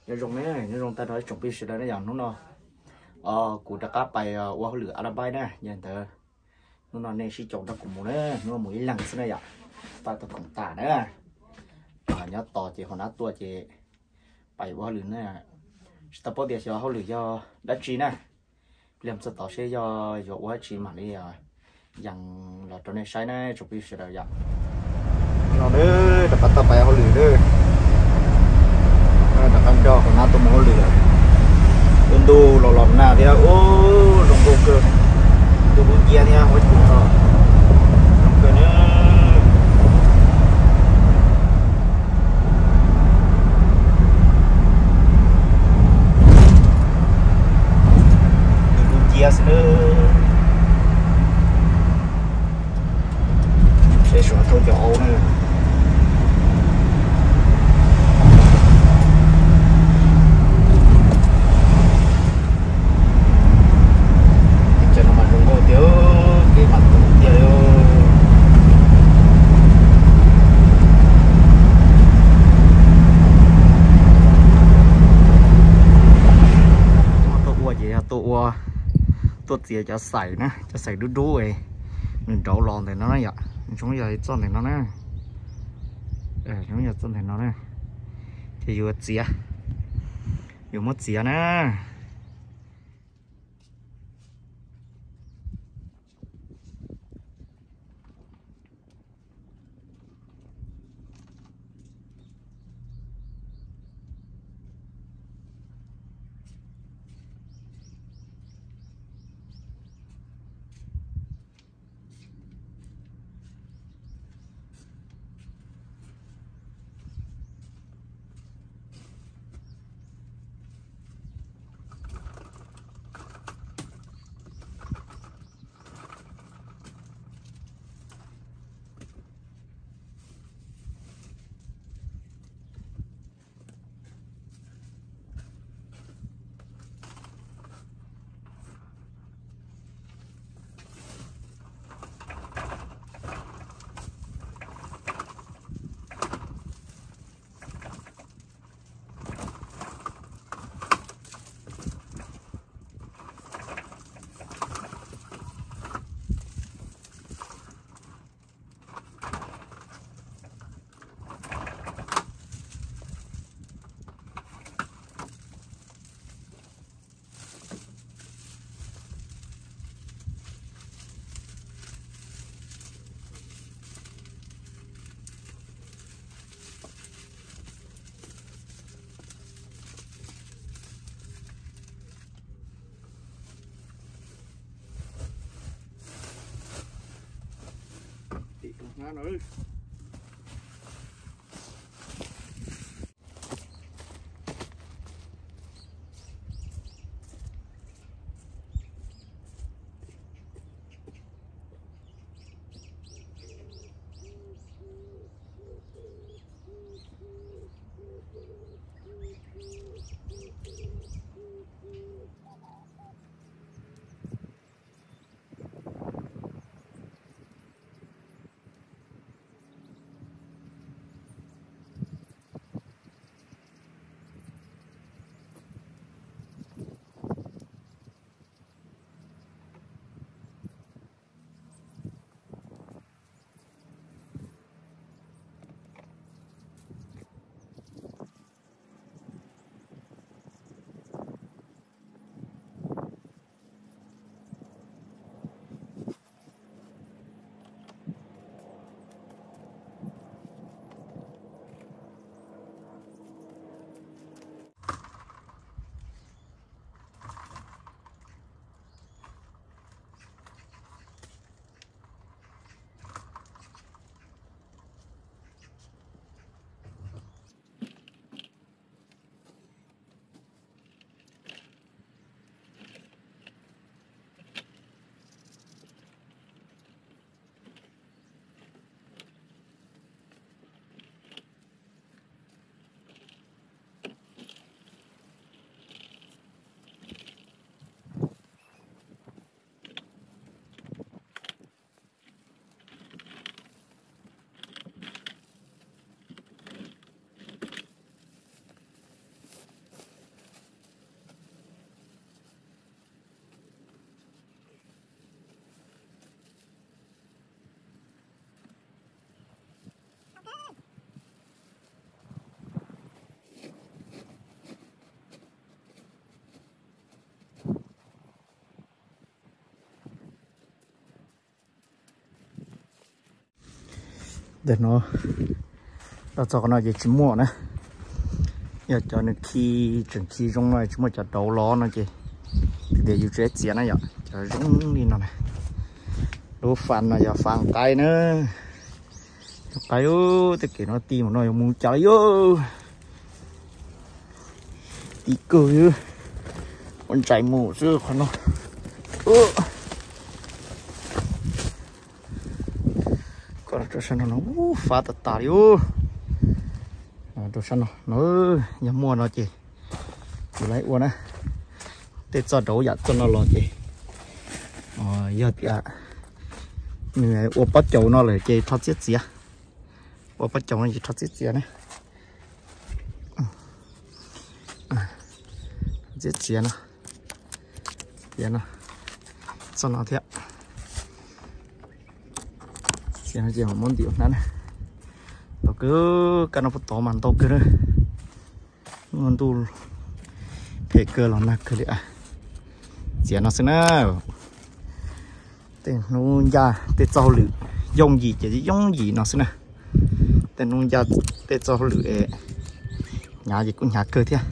Nyob zoo ne, nyob zoo tag nrho ib tsoom phooj ywg sawv daws na yom. Hnub no kuv rov qab pais ua hauj lwm a la bai na, yog li ntawd hnub no nej sib caum nrog kuv mus na, hnub no mus ib leeg xwb na yom. Pais tau khoom tas na, nyob tos ces hauv nab tuaj ces pais ua hauj lwm na. Tsis tau paub tias xyov hauj lwm yog dab tsi na. Pliag txog tod seb yog yuav ua dab tsi mam li yees los rau nej saib na tsoom phooj ywg sawv daws yom. No rov qab tau pais hauj lwm, rov qab nrog hauv nab tuaj mus hauj lwm. Ntuj los los nag thiab, ub zoo nkauj kawg. Ntuj kub ncia thiab, ua cas zoo kawg na. Ntuj kub ncia xwb na. Seb suav rau cov au na. Teb chaws no mas zoo nkauj tiag, kev mas tus tiag li. Tuaj ua ces yog tuaj ua, tuaj txiav cov xaim na, cov xaim dub dub, nws nrauv los ntawm no na yom. Ntsoov yog txoj ntawm no na, ntsoov yog txoj ntawm no na, ces yuav txiav, yuav muab txiav na. Ntawm no los txog qhov no ces tsis muaj na. Yog cov nws khi, tseem khi zoo no tsis muaj cov dauv los no ces tias yus tsis txiav na yom. Cov zoo li no na. Lub fas no yog fas qaib na. Qaib, tej kev no ti mus no yuav mus cas li yus. Ti kawg, ua ntsais mus xwb qhov no. Koj rau sab no no, fab tas tas li. Rau sab no no, yog muaj no ces kuv lawv ua na. Tej txoj dauv yam txoj no los ces yog tias nws ua pob caus no lawm ces rho txiab txiav. Ua pob caus no ces rho txiab txiav na. Txiab txiav no, txiav no, txoj no thiab. Txiav no ces muab ntim hnab na. Ntau kawg, kab noj puag tod mas ntau kawg na. Ntuj phem kawg los nag kawg li. Txiav no xwb na. Tej hnub ncaj tej txoj hauj lwm yooj yim ces yooj yim no xwb na. Tej hnub ncaj tej txoj hauj lwm hnyav ces kuj hnyav kawg thiab.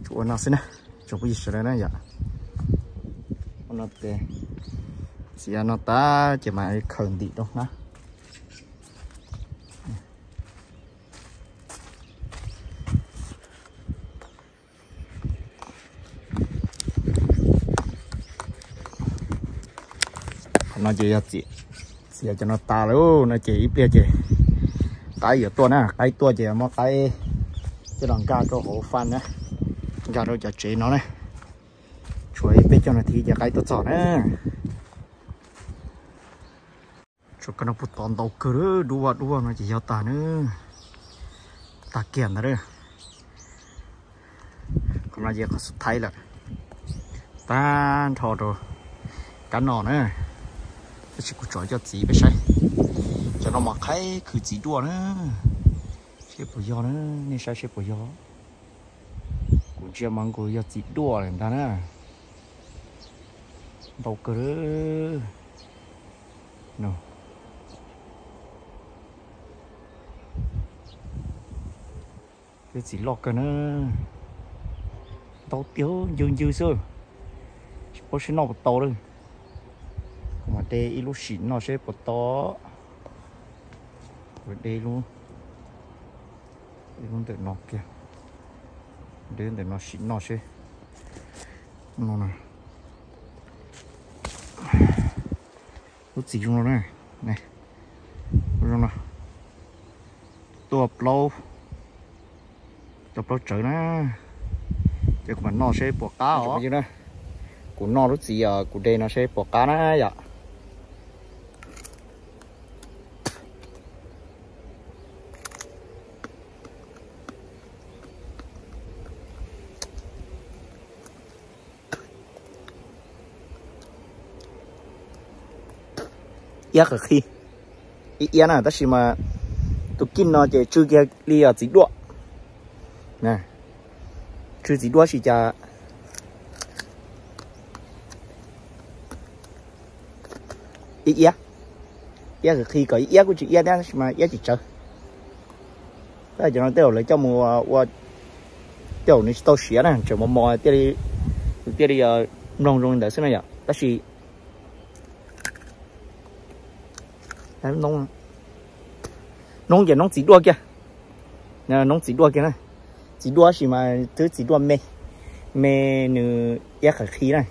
Tsuas ua no xwb na, tsoom phooj ywg sawv daws na yom. Ua no ces txiav no tas ces mam khaws ntim rau hnab. Qhov no ces yog txiav cov no tas lawm no ces ib pliag ces qaib yuav tuaj na, qaib tuaj ces muab qaib coj los nkag rau hauv fas na, nkag rau cov tsev no na. Tshuav ib peb caug nas this ces qaib tuaj txog na. Tshuav kab noj puag tod ntau kawg, dub vaj dub vaj no ces yog tas na. Tag kiag ntawd. Qhov no ces qhov xub thaib lawm. Tag nrho rau kab noj na. Tab sis kuv tso coj txiv peb saib. Cov no mas qhaib khwv txiv duaj na. Seb puas yog na, nej saib seb puas yog. Kuv ntsia mas nkaus yog txiv duaj lawm ntag na. Ntau kawg. Peb txiv loj kawg na. Ntau tiag, ncw ncw xwb. Tsis paub seb noj puas tau lawm. Kuv mam de ib lub sim noj seb puas tau. Kuv de lub, ib lub ntawm no kiag, de ntawm no sim noj seb. No na. Lub txiv zoo no na. Zoo no. Tuaj plaub, tuaj plaub tsawv na. Ces kuv mam noj seb puas qab os. Kuv noj lub txiv kuv de no seb puas qab na yom. Iab qhwv qhi, iab iab na, tab sis mas tus kij no ces tsw kiag li txiv duaj. Tsw txiv duaj sis cas iab iab, iab qhwv qhi kom iab kuj tsis iab thiab tab sis mas iab tsis tsawv. Tab cov no tej zaum lawv coj mus ua, tej zaum nws tsis tau siav na, tseem mos mos thiaj li, thiaj li mloog zoo li ntawd xwb na yom. Tab sis noob ces noob txiv duaj kiag, noob txiv duaj kiag na. Txiv duaj sis mas twb txiv duaj me, me nws iab qhwv qhi na.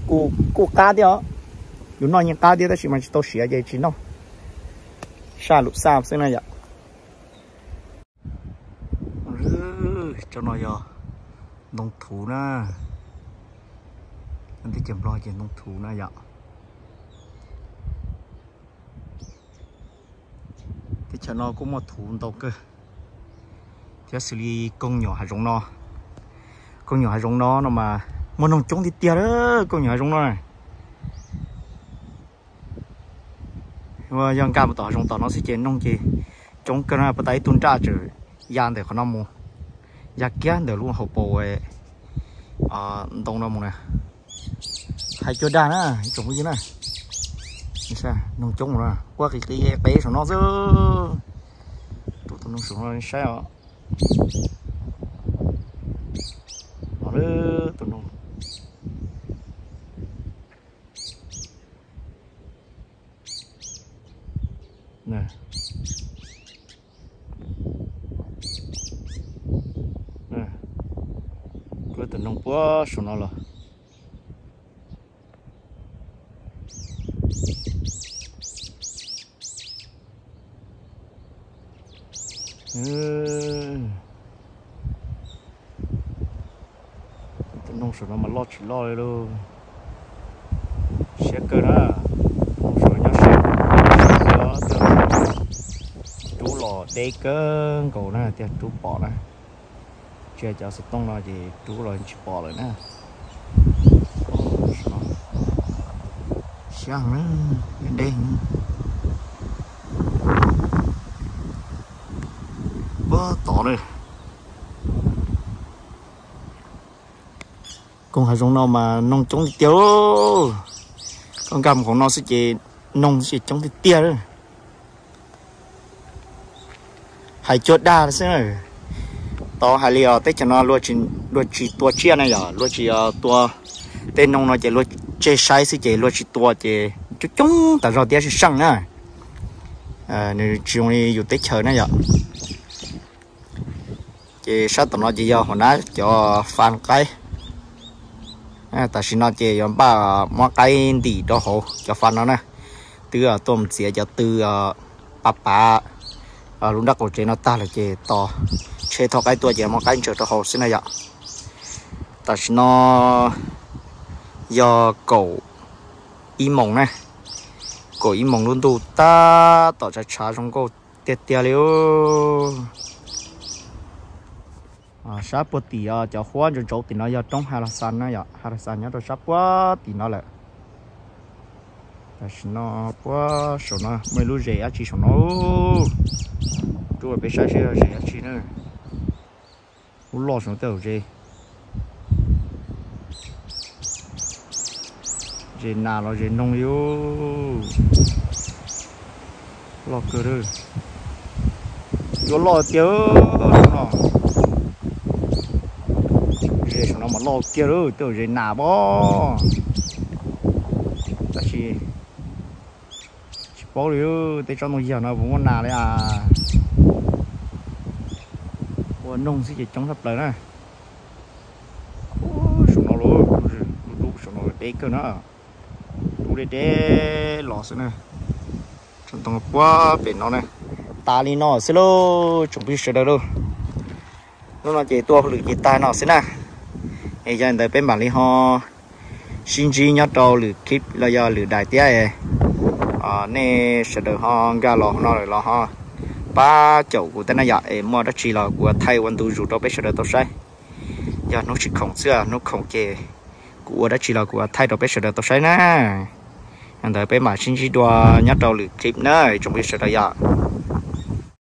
Kuj qab thiab os, yus noj yeej qab thiab tab sis mas tsis tau siav ces tsis noj, saj lus xaj xwb na yom. Cov no yog ntoo thuv na, teb chaws Nplog ces ntoo thuv na yom. Teb chaws no kuj muaj thuv ntau kawg thiab xws li koog nyuam hav zoov no. Koog nyuam hav zoov no no mas muaj noog coob tiag tiag lawm koog nyuam hav zoov no. Yog nkag mus tom hav zoov tom no xwb ces noog ces coob kawg na, puas tas ib tug nraj tseem ya ntawm qhov no mus, ya kiag ntawm lub hauv paus ntoo no mus na. Hais cuag dag na ib tsoom phooj ywg na. Noog coob na, quaj qis qis qis saum no xwb. Rub tus noog saum no saib os. Los lawm tus noog. Rub tus noog puag saum no los. Tus noog saum no mas loj tsis loj li lauj. Siab kawg na. Tus noog saum no nyob siab. Rub los deb kawg nkaus na, tias rub pom na. Tsis yog cov xov tooj no ces rub los tsis pom lawm na. Siab heev, deb heev. Puag tod na. Koog hav zoov no mas noog coob tiag tiag. Koj nkag mus hauv no xwb ces noog xwb ces coob tiag tiag. Hais cuag dag xwb. Tau hais li os, teb chaws no luag tsis tua tsiaj na yom, luag tsis tua. Tej noog no ces luag tseg saib xwb ces luag tsis tua ces coob coob tas zog thiab sib seej na. Nws tsis zoo li yus teb chaws na yom. Ces sab tom no ces yog hauv nab cov fab qaib. Tam sim no ces yuav npaj muab qaib ntim rau hauv cov fab no na. Twb tuaj mus txiav cov tw pav pav lub nrab qaum tsev no tag lawm ces tos tsheb thauj qaib tuaj ces muab qaib ntsaws rau hauv xwb na yom. Tam sim no yog kaum ib moos na, kaum ib moos lub ntuj tab tom tshav tshav zoo nkauj tiag tiag li. Sab puag tim cov huab ntsauv ntsauv tim no yog roob Halaxas na yom, Halaxas nyob rau sab puag tim no lawm. Tam sim no puag saum no muaj ib lub zes dab tsi saum no. Rub peb saib seb zes dab tsi na. Lub loj saum no tej zaum zes, zes nas los zes noog li. Loj kawg, yuav loj tiag no. Zes saum no mas loj kiag lawm, tej zaum zes nas pob. Tab sis tsis paub li, tej tsob ntoo yag no puas muaj nas li as. Ua noog xwb ces coob tshaj plaws na. Saum no los, rub saum no deb kawg na. Rub deb deb los xwb na. Tsob ntoo puag pem no na. Tas li no xwb lauj tsoom phooj ywg sawv daws lauj. Hnub no ces tuaj hauj lwm ces tag no xwb na. Es yog li ntawd peb mam li ho sib ntsib nyob rau lwm clip los yog lwm daim thiab. Nej sawv daws ho nkag los no lawm los ho pab caum kuv thiab na yom, es muaj dab tsi los kuv thaij ua ntu zus rau peb sawv daws tau saib. Yog hnub tsis khoom xwb, hnub khoom ces kuv ua dab tsi los kuv thaij rau peb sawv daws tau saib na. Yog ntawd peb mam sib ntsib dua nyob rau lwm clip na tsoom phooj ywg sawv daws yom.